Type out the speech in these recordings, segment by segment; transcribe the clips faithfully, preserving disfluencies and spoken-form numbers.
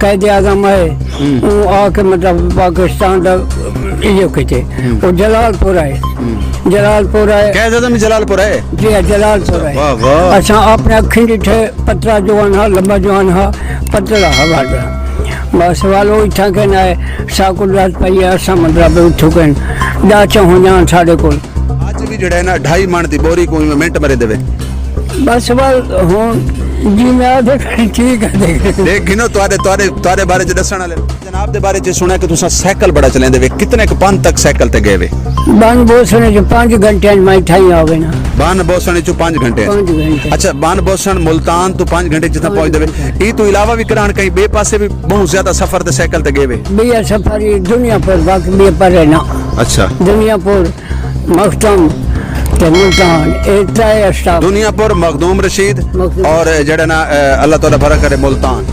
قائد اعظم آئے، ہوں۔ اوں آ کے مطلب پاکستان دا ایہو کیتے۔ ہوں۔ او جلال پور آئے۔ ہوں۔ جلال پور آئے۔ قائد اعظم جلال پور آئے؟ جی ہاں، جلال پور آئے۔ واہ، واہ۔ اساں اپنے اکھیں ݙٹھے، پتلا جوان ہا، لمبا جوان ہا، پتلا ہا وݙا۔ بس والو اتھاں کے نہ آئے، ساکوں ݙس پئی ہے، اساں مطلب اتھوں کن ݙا چہوں ڄاݨ ساݙے کول۔ اڄ وی جیڑھا ہے نا، ڈھائی مݨ دی بوری کوں ایویں منٹ مرے دیوے۔ بس ول ہݨ جی میں آدھے ٹھیک ہے، دیکھ۔ دیکھ گھنو تہاݙے، تہاݙے، تہاݙے بارے چ ݙسݨ والے۔ جناب دے بارے چ سݨیا کہ تساں سائیکل بڑا چلیندے وے، کتنے ک پن تک سائیکل تے ڳئے وے؟ بن بوسنے چ پنج گھنٹے میں اتھاں ہی آ وینا۔ بن بوسنے چ پنج گھنٹے؟ پنج گھنٹے۔ اچھا، بن بوسن ملتان تو پنج گھنٹے جتنا پنج پہنچ دے وے۔ گھنٹے۔ ای تو علاوہ بھی کراہݨ کہیں ٻئے پاسے بھی بہت زیادہ سفر تے سائیکل تے ڳئے وے؟ ٻئے سفر دنیا پر، باقی ٻئے پرے نا۔ اچھا۔ دنیا پر، مخدوم تے ملتان، اے ترے اسٹاپ۔ دنیا پر، مخدوم رشید مخدوم۔ اور جڑا نا، اے، اللہ تعالیٰ بھرا کرے، ملتان۔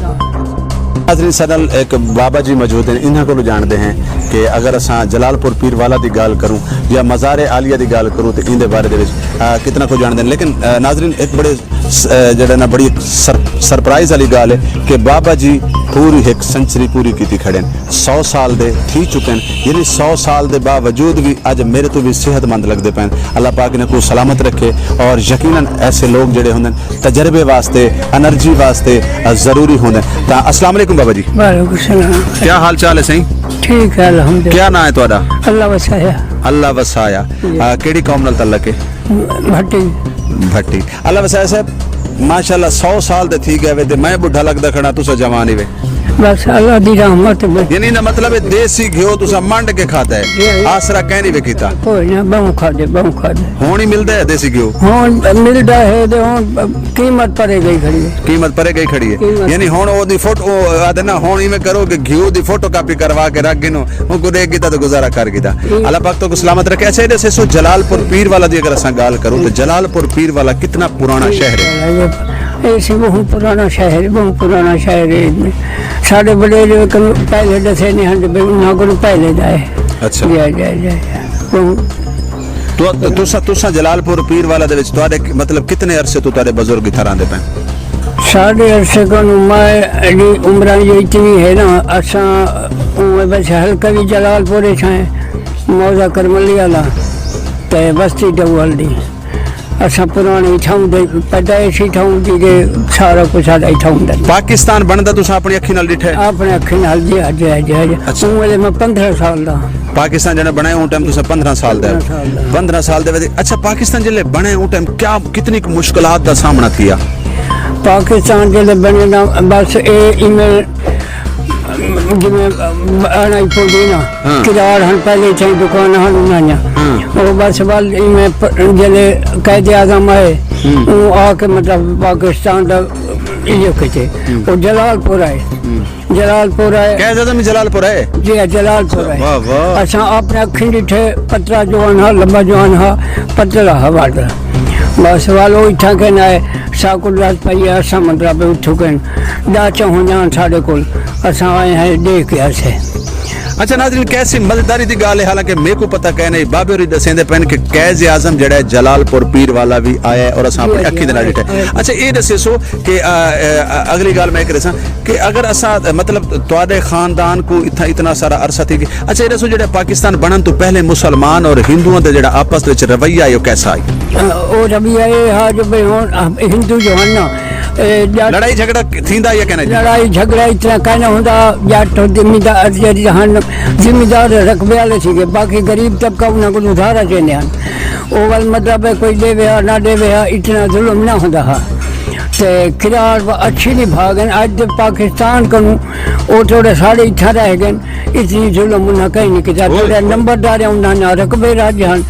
ناظرین، ساݙے نال ہک بابا جی موجود ہیں، انہاں کولوں ڄاݨدے ہیں کہ اگر اساں جلال پور پیر والا دی ڳالھ کروں یا مزار عالیہ دی ڳالھ کروں تے ایندے بارے دے وچ، آ، کتنا کجھ ڄاݨدے ہیں۔ لیکن، آ، ناظرین، ہک بڑے س-، آ، جیڑھا نا بڑی سر-، سرپرائز والی ڳالھ ہے کہ بابا جی پوری ہک سنچری پوری کیتی کھڑے ہیں، سو سال دے تھی چکے ہیں، یعنی سو سال دے باوجود بھی اڄ میرے تو بھی صحت مند لڳدے پئے ہیں۔ اللہ پاک انہاں کوں سلامت رکھے، اور یقیناً ایسے لوگ جیڑھے ہوندے ہیں تجربے واسطے، انرجی واسطے، آ، ضروری ہوندے ہیں۔ تاں السلام علیکم بابا جی۔ وعلیکم السلام۔ کیا حال چال ہے سائیں؟ ٹھیک ہے، الحمدللہ۔ کیا نام ہے تہاݙا؟ اللہ وسایا۔ اللہ وسایا۔ جی۔ آ، کیڑھی قوم نال تعلق ہے؟ بھٹی۔ بھٹی۔ اللہ وسایا صاحب، ماشاءاللہ سو سال دے تھی ڳئے وے تے میں ٻڈھا لڳدا کھڑا، تساں جوان ہی وے۔ بس اللہ دی رحمت ہے۔ یعنی دا مطلب ہے دیسی گھیو تساں منڈ کے کھادا ہے، جی، جی۔ آسرا کہیں نہیں وے کیتا؟ کوئی نہ، ٻہوں کھادے، ٻہوں کھادے۔ ہݨ ہی ملدا ہے دیسی گھیو؟ ہݨ ملدا ہے تے ہݨ قیمت پرے ڳئی کھڑی ہے۔ قیمت پرے ڳئی کھڑی ہے۔ قیمت۔ یعنی ہݨ او دی فوٹو، او آہدے نا، ہݨ ایویں کرو کہ گھیو دی فوٹو کاپی کروا کے رکھ گھنو، اونکوں ݙے گھدا تے گزارا کر گھدا۔ ٹھیک۔ اللہ پاک تہاکوں سلامت رکھے۔ اچھا، اے ݙسو جلال پور پیر والا دی اگر اساں ڳالھ کروں تے جلال پور پیر والا کتنا پرانا شہر ہے؟ اے سی بہت پرانا شہر ہے، بہت پرانا شہر ہے۔ ساݙے وݙیرے کن پہلے ݙسے نہیں ہن، بھئی انہاں کولوں پہلے دا ہے۔ اچھا۔ جی، جی، جی، جی۔ بہت تو، تساں، تساں جلال پور پیر والا دے وچ تہاݙے، مطلب، کتنے عرصے تو تہاݙے بزرگ اتھاں رہندے پئے؟ ساݙے عرصے کوں میں ایݙی عمراں جو اتنی ہے نا، اساں اوہ بس حلقہ بھی جلال پور اچ ہیں، موضع کرملی والا تے بستی ڈوال دی۔ اساں پرانے اتھاؤں دے، پیدائش اتھاؤں دی تے سارا کچھ ساݙا اتھاؤں دا۔ پاکستان بݨدا تساں اپݨی اکھیں نال ݙٹھا ہے؟ اپݨی اکھیں نال، جی، جی، جی، جی۔ اچھا۔ اوں ویلے میں پندرہ سال دا۔ پاکستان جݙاں بݨے اوں ٹائم تساں پندرہ سال دے۔ پندرہ سال دا۔ پندرہ سال دے وچ۔ اچھا، پاکستان جلے بݨے اوں ٹائم کیا، کتنی کُ مشکلات دا سامݨا تھیا؟ پاکستان جلے بݨے نا، بس اے ایویں جیویں آݨا ہی پوندی نا، ہاں۔ کراڑ ہن، پہلے اتھاں دکان ہن انہاں دیاں۔ ہاں۔ او بس ول ایویں پ-، جلے قائد اعظم آئے، ہوں۔ اوں آ کے مطلب پاکستان دا ایہو کیتے۔ ہوں۔ او جلال پور آئے۔ ہوں۔ جلال پور آئے۔ قائد اعظم جلال پور آئے؟ جی ہاں، جلال پور آئے۔ واہ، واہ۔ اساں اپݨے اکھیں ݙٹھے، پتلا جوان ہا، لمبا جوان ہا، پتلا ہا وݙا۔ بس والو اتھاں کے نہ آئے، ساکوں ݙس پئی ہے، اساں مطلب اتھوں کن ݙا چہوں ڄاݨ ساݙے کول، اساں آئے ہیں ݙیکھ کے اسے۔ اچھا ناظرین، کیسی مزیداری دی ڳالھ ہے، حالانکہ میکوں پتہ کائے نہیں، بابے ہوری ݙسیندے پئن کہ قائد اعظم جیڑھا ہے جلال پور پیر والا بھی آیا ہے اور اساں جی، اپݨی جی، اکھیں دے نال آیا، ݙٹھا ہے۔ آیا۔ اچھا، اے ݙسیسو کہ، آ، آ، آ، اڳلی ڳالھ میں اے کریساں کہ اگر اساں، مطلب، تہاݙے خاندان کوں اتھاں اتنا سارا عرصہ تھی ڳیا۔ اچھا، اے ݙسو، جیڑھا پاکستان بݨݨ توں پہلے مسلمان اور ہندوؤں دے جیڑھا آپس وچ رویہ ہے، او کیسا ہے؟ او رویہ اے ہا جو بھئی ہݨ ہندو جو ہن نا، اے ڄٹ لڑائی جھگڑا تھیندا یا کائنی تھیندا؟ لڑائی جھگڑا اتنا کائنی ہوندا، ڄٹ زمیندار جیڑھے ہن، زمیندار رقبے والے سی ڳئے، باقی غریب طبقہ انہاں کوں ادھارا چیندے ہن۔ او ول مطلب ہے کوئی ݙیوے ہا، نہ ݙیوے ہا، اتنا ظلم نہ ہوندا ہا۔ تے کراڑ اچھی نہیں بھاڳن، اڄ تے پاکستان کنوں او تھوڑے ساݙے اتھاں رہ ڳئن، اتنی ظلم انہاں کہیں نہیں کیتا۔ اوئے۔ تھوڑے نمبردار انہاں نہ رقبے راج ہن،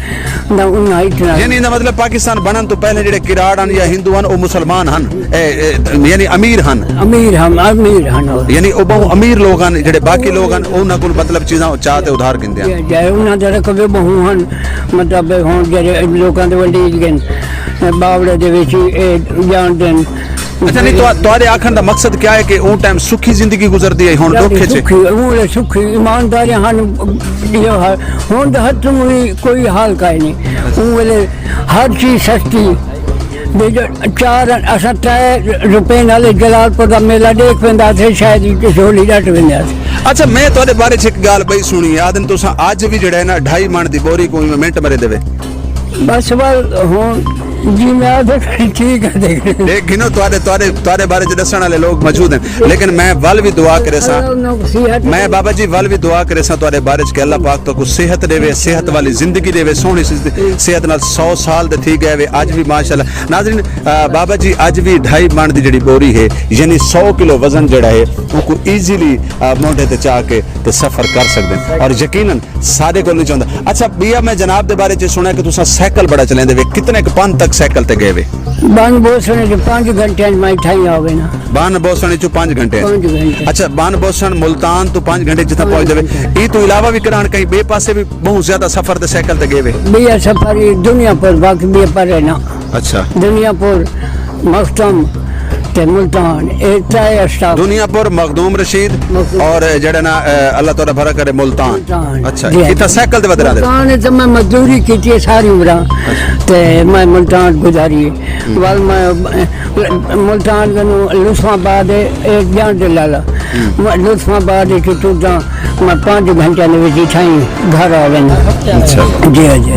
نہ انہاں اتنا۔ یعنی دا مطلب پاکستان بݨݨ توں پہلے جیڑھے کراڑ ہن یا ہندو ہن، او مسلمان ہن، اے، اے، یعنی امیر ہن۔ امیر ہن، امیر ہن او۔ یعنی او ٻہوں امیر لوگ ہن، جیڑھے باقی لوگ ہن، انہاں کول مطلب چیزاں چا تے ادھار گھندے ہن۔ جی، جی، انہاں دے رقبے ٻہوں ہن، مطلب ہݨ جیڑھے لوکاں دے ونڈیج ڳئن، باوڑے دے وچ اے ڄاݨدن۔ اچھا، نہیں، تہا-، تہاݙے آکھݨ دا مقصد کیا ہے کہ اوں ٹائم سکھی زندگی گزردی ہے، ہݨ ݙکھ اچ ہے؟ سکھی، اوں ویلے سکھی، ایماندار ہن، ایہو ہا۔ ہݨ تاں ہتھوں وی کوئی حال کائے نہیں۔ اوں ویلے ہر چیز سستی، دے جو چار، اساں ترے روپے نال جلال پور دا میلہ ݙیکھ ویندا سے، شاید وچ جھولی ݙٹ ویندا سے۔ اچھا، میں تہاݙے بارے چ ہک ڳالھ ٻئی سُݨی ہے، آہدن تساں اڄ وی جیڑھا ہے نا ڈھائی مݨ دی ٻوری کوں ایویں منٹ مرے دے وے۔ بس ول ہݨ جی میں آہدے ٹھیک ہے، دیکھ۔ ݙیکھ گھنو، تہاݙے، تہاݙے، تہاݙے بارے چ ݙسݨ والے لوک موجود ہیں، لیکن میں ول وی دعا کریساں، اللہ انہاں کوں صحت میں ݙے۔ بابا جی ول وی دعا کریساں تہاݙے بارے چ کہ اللہ پاک تہاکوں صحت ݙیوے، صحت والی زندگی ݙیوے، سوہݨی سی-، صحت نال سو سال دے تھی ڳئے وے، اڄ وی ماشاءاللہ۔ ناظرین، آ، بابا جی اڄ وی ڈھائی مݨ دی جیڑھی ٻوری ہے، یعنی سو کلو وزن جیڑھا ہے، اونکوں ایزیلی، آ، مونڈھے تے چا کے تے سفر کر سڳدے ہن۔ اور یقیناً ساݙے کول نہیں چاہندا۔ اچھا، ٻیا میں جناب دے بارے چ سُݨیا کہ تساں سائیکل بڑا چلیندے وے، کتنے ک پندھ تک سائیکل تے ڳئے وے؟ بن بوسݨے چ پنج گھنٹے میں اتھاں ہی آ وینا۔ بن بوسݨے چ پنج گھنٹے؟ پنج گھنٹے۔ اچھا، بن بوسݨ ملتان تو پنج گھنٹے جتھاں پنج پہنچ دے وے۔ گھنٹے۔ ایں تو علاوہ وی کراݨ کہیں ٻئے پاسے وی ٻہوں زیادہ سفر تے سائیکل تے ڳئے وے؟ ٻیا سفر ہی دنیا پور، باقی ٻئے پرے نہ۔ اچھا۔ دنیا پور، مخدوم تے ملتان، اے ترے اسٹاپ۔ دنیا پور، مخدوم رشید مخدوم۔ اور جیڑھا نا، اے، اللہ تعالیٰ بھلا کرے، ملتان۔ ملتان۔ اچھا، جی، اتھاں جی۔ سائیکل تے ودے رہندے؟ ملتان تے میں مزدوری کیتی ہے ساری عمر۔ اچھا۔ تے میں ملتان گزاری ہے۔ ہوں۔ ول میں ملتان کنوں لطف آباد ہے، اے جان دے لالا۔ ہوں۔ میں لطف آباد وچ ٹردا، میں پنج گھنٹے دے وچ اتھاں ہی گھر آ وینا۔ اچھا۔ جی، جی۔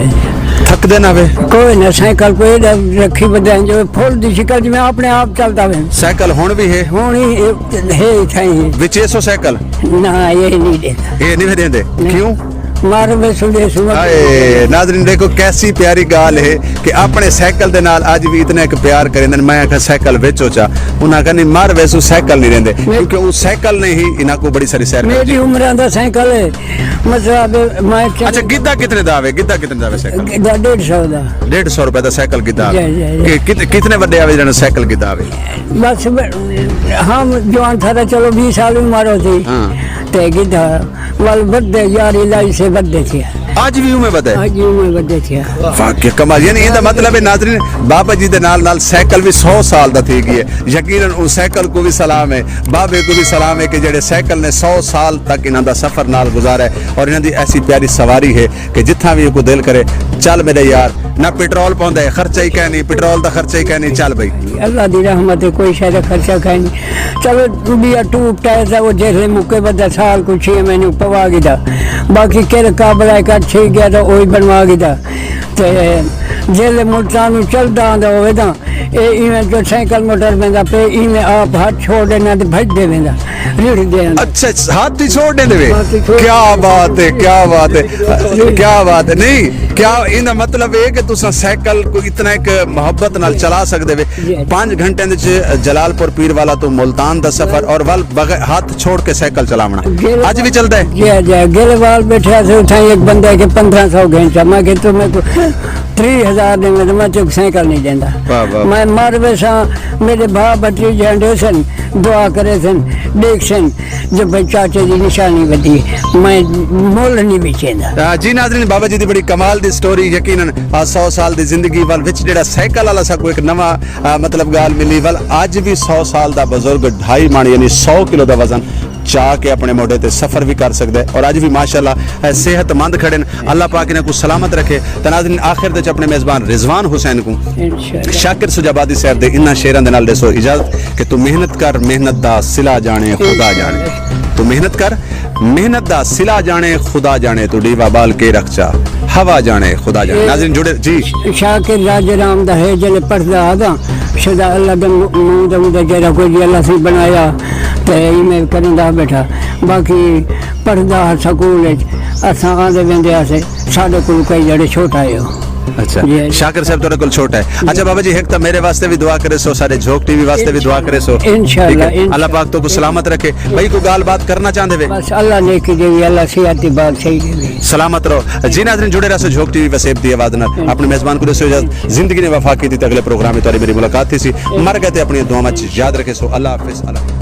تھکدے نہ وے؟ کوئی نہ، سائیکل کوئی نہ رکھی ودے، جو پھل دی شکل جی میں اپنے آپ چلدا وے۔ سائیکل ہݨ وی ہے؟ ہݨ ہی ہے، ہے اتھاں ہی۔ وچیسو سائیکل؟ نہ، یہ نہیں دیتا۔ یہ نہیں دیندے؟ نہیں۔ کیوں؟ مار ویسوں ݙیسوں۔ ہائے، ناظرین ݙیکھو کیسی پیاری ڳالھ ہے کہ اپݨے سائیکل دے نال اڄ وی اتنے ہک پیار کریندن۔ میں آکھیا سائیکل ویچو چا، انہاں آکھیا نہیں، مر ویسوں، سائیکل نہیں ݙیندے، میں کیونکہ او سائیکل نہیں ہی، انہاں کوں بڑی ساری سیر کرݨی۔ میری عمراں دا سائیکل ہے، مطلب، میں چل- اچھا، گدا کتنے دا آوے؟ گدا کتنے دا آوے سائیکل؟ گدا ݙیڈھ سو دا۔ ݙیڈھ سو روپے دا سائیکل گدا آوے۔ جی، جی، جی۔ کہ کت-، کتنے وݙے آوے جݙاں سائیکل گدا آوے؟ بس ب-، ہم جوان تھا، چلو، بیس سال عمر ہوتی۔ ہاں۔ تے گدا ول ودے، یاری لائی سے ودے تھیا۔ اڄ وی اوویں ودے؟ اڄ وی اوویں ودے تھیا۔ واہ، کیا کمال۔ یعنی ایندا مطلب ہے ناظرین، بابا جی دے نال نال سائیکل وی سو سال دا تھی ڳیا ہے۔ یقیناً اوں سائیکل کوں وی سلام ہے، بابے کوں وی سلام ہے کہ جیڑھے سائیکل نے سو سال تک انہاں دا سفر نال گزارا ہے اور انہاں دی ایسی پیاری سواری ہے کہ جتھاں وی کوں دل کرے، چل میݙے یار، نہ پٹرول پوندا ہے، خرچہ ہی کائنی، پٹرول دا خرچہ ہی کائنی، چل بھائی۔ اللہ دی رحمت ہے، کوئی شے دا خرچہ کائنی۔ چلو، ٻیا ٹوب ٹائر دا او جیڑھے مکے ودے سال کوں چھ مہینے پوا گھدا۔ باقی کل قابل ہے کٹ تھی ڳیا تاں اوہی بݨوا گھدا۔ تے جیڑھے ملتان نوں چلدا آندا ہووے تاں اے ایویں جو سائیکل موٹر ویندا پئے، ایویں آپ ہتھ چھوڑ ݙیندا تے بھڄدے ویندا، رڑھدے آندا۔ اچھا، ہتھ ہی چھوڑ ݙیندے وے؟ ہتھ ہی چھوڑ کیا بات ہے، کیا بات ہے، کیا بات ہے۔ نہیں، کیا ایندا مطلب اے کہ تساں سائیکل کوں اتنا ہک محبت نال چلا سڳدے وے؟ جی۔ پنج گھنٹے دے وچ جلال پور پیر والا تو ملتان دا سفر اور ول بغیر ہتھ چھوڑ کے سائیکل چلاوݨا۔ گل اڄ وی چلدا ہے؟ جی، جی۔ گل وال ٻیٹھے سے، اتھاں ہک بندہ کہ پندرہ سو گھن چا، میں کہ تو میکوں تریہہ ہزار ݙیویں تاں میں تیکوں سائیکل نہیں ݙیندا۔ واہ، واہ۔ میں مر ویساں، میݙے بھا بھتیجے ہنڈے سن، دعا کرے سن، ݙیکھ سن جو بھئی چاچے دی نشانی ودی، میں مل نہیں وچیندا۔ آ، جی ناظرین، بابا جی دی بڑی کمال دی سٹوری، یقیناً آ سو سال دی زندگی ول وچ جیڑھا سائیکل والا ساکوں ہک نواں، آ، مطلب ڳالھ ملی، ول اڄ وی سو سال دا بزرگ ڈھائی مݨ یعنی سو کلو دا وزن چا کے اپݨے موڈھے تے سفر وی کر سڳدا ہے اور اڄ وی ماشاءاللہ، آ، صحت مند کھڑے ہن۔ اللہ پاک انہاں کوں سلامت رکھے۔ تاں ناظرین، آخر دے وچ اپݨے میزبان رضوان حسین کوں انشاءاللہ۔ شاکر سجابادی صاحب دے انہاں شعراں دے نال ݙیسو اجازت کہ تو محنت کر، محنت دا صلہ جاݨے خدا جاݨے۔ تو محنت کر، محنت دا صلہ جاݨے خدا جاݨے، تو ݙیوا ٻال کے رکھ چا، ہوا جاݨے خدا جاݨے۔ اے ناظرین جڑے، جی۔ شاکر راجہ رام دا ہے، جلے پڑھدا ہا تاں شدا اللہ دے منہ دے اندر جیڑھا کوئی جی اللہ سی بݨایا تے ایویں کریندا ٻیٹھا۔ باقی پڑھدا ہا سکول وچ، اساں آندے ویندے ہاسے، ساݙے کول کوئی جیڑھے چھوٹا ہے او۔ اچھا، جی، جی۔ شاکر صاحب تہاݙے کول چھوٹا ہے۔ اچھا بابا جی، ہک تاں میرے واسطے وی دعا کریسو، سارے جھوک ٹی وی واسطے وی دعا کریسو۔ انشاءاللہ، ٹھیک ہے؟ اللہ انشاءاللہ۔ پاک تہاکوں سلامت رکھے۔ بھائی کوئی ڳالھ بات کرݨا چاہندے وے؟ بس اللہ نیکی ݙیوے، اللہ صحت دی بادشاہی ݙیوے۔ سلامت رہو۔ جی ناظرین، جڑے رہسو جھوک ٹی وی وسیب دی آواز نال۔ اپݨے میزبان کوں ݙیسو اجازت۔ زندگی نے وفا کیتی تے اڳلے پروگرام وچ تہاݙی میری ملاقات تھیسی۔ مر ڳئے تے اپݨیاں دعاواں وچ یاد رکھیسو۔ اللہ حافظ۔ اللہ حافظ۔